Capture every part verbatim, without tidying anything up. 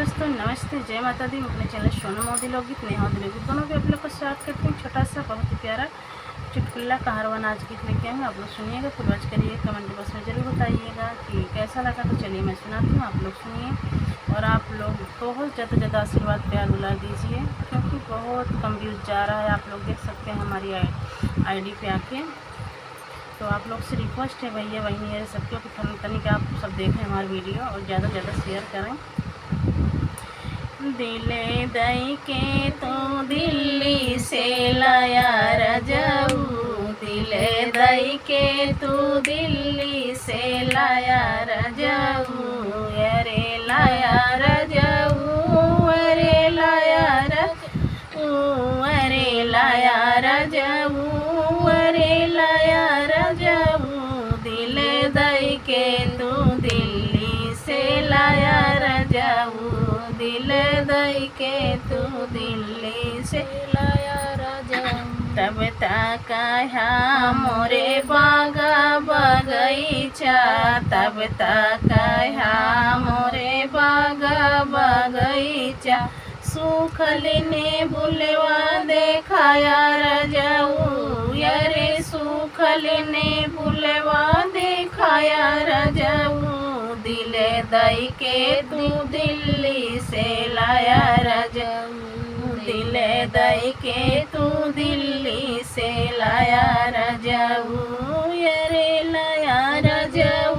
दोस्तों नमस्ते, जय माता दी। मैं अपने चैनल सोनू मोदी लोकगीत, नेहा मोदी लोकगीत दोनों पे आप लोग का स्वागत करती हूँ। छोटा सा बहुत ही प्यारा चुटकुला कहारवा नाच गीत लेके आई हूँ, आप लोग सुनिएगा, फुल वॉच करिए, कमेंट बॉक्स में जरूर बताइएगा कि कैसा लगा। तो चलिए मैं सुनाती हूँ, आप लोग सुनिए और आप लोग बहुत ज़्यादा ज़्यादा आशीर्वाद प्यार दुलार दीजिए, क्योंकि बहुत कम व्यूज जा रहा है, आप लोग देख सकते हैं हमारी आईडी पे आके। तो आप लोग से रिक्वेस्ट है भैया बहनी ये सबके कि थन-, तनिक आप सब देखें हमारी वीडियो और ज़्यादा ज़्यादा शेयर करें। दिले दई के तू दिल्ली से लाया रजऊ, दिले दई के तू दिल्ली से लाया रजऊ, अरे लाया रजऊ, अरे लाया रजऊ, अरे लाया रजऊ, अरे लाया रजऊ, दिले दई के तू दिल्ली से लाया रजऊ, दिले दई के तू दिल्ली से लाया रजऊ। तब तक हा मोरे बागा बगीचा, तब तक हा मोरे बागा बगीचा, सूखल नेबुलवा देखाया रजऊ, अरे सूखल नेबुलवा देखाया रजऊ, दिले दई के तू दिल्ली से लाया रजऊ, दिले दई के तू दिल्ली से लाया रजऊ, अरे लाया रजऊ,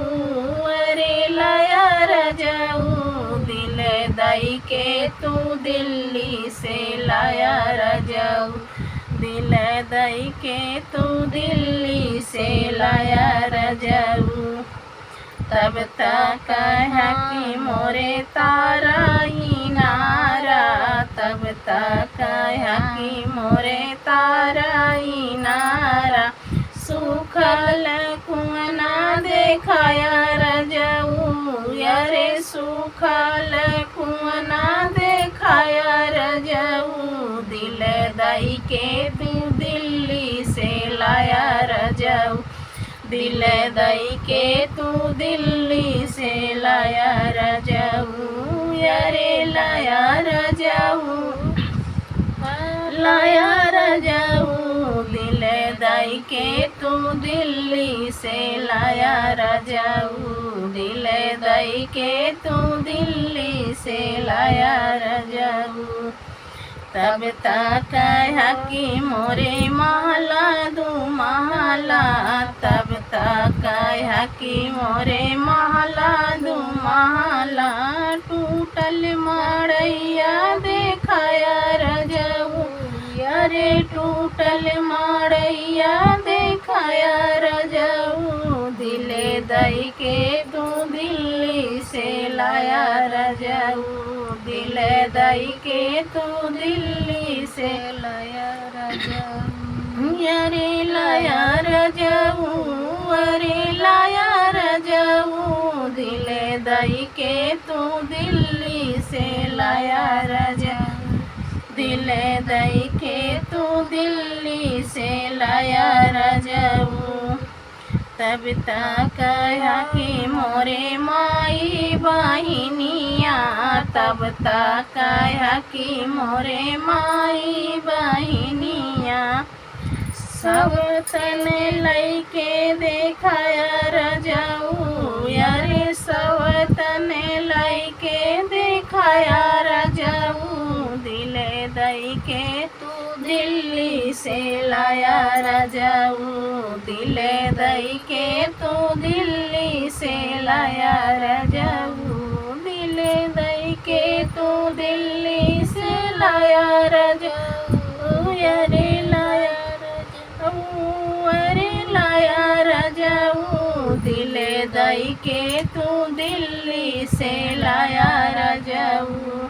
अरे लाया रजऊ, दिले दई के तू दिल्ली से लाया रजऊ, दिले दई के तू दिल्ली से लाया रजऊ। तब तक हा कि मोरे तारा इनारा, तब तक हा कि मोरे तारा इनारा, सूखल कुआँ ना देखाया रजऊ, अरे सूखल कुआँ ना देखाया रजऊ, दिले दई के तू दिल्ली से लाया रजऊ, दिले दई के तू दिल्ली से लाया रजऊ, अरे लाया रजऊ, लाया रजऊ, दिले दई के तू दिल्ली से लाया रजऊ, दिले दई के तू दिल्ली से लाया रजऊ। तब तक हा कि मोरे महला दू महला, तब तक हा कि मोरे महला दू महला, टूटल मड़ैया देखाया रजऊ, अरे टूटल मड़ैया देखाया रजऊ, दिले दई के तू दिल्ली से लाया रजऊ, दिले दई के तू दिल्ली से लाया रजऊ, अरे लाया रजऊ, अरे लाया रजऊ, दिले दई के तू दिल्ली से लाया रजऊ, दिले दई के तू दिल्ली से लाया रजऊ। तब तक हा कि मोरे माई बहिनिया, तब तक हा कि मोरे माई बहिनिया, सवतन लइके देखाया रजऊ, अरे सवतन लइके देखाया रजऊ, दिले दई के तू दिल्ली से लाया रजऊ, दिले दई के तू दिल्ली से लाया रजऊ, दिले दई के तू दिल्ली से लाया रजऊ, अरे लाया रजऊ, अरे लाया रजऊ, दिले दई के तू दिल्ली से लाया रजऊ।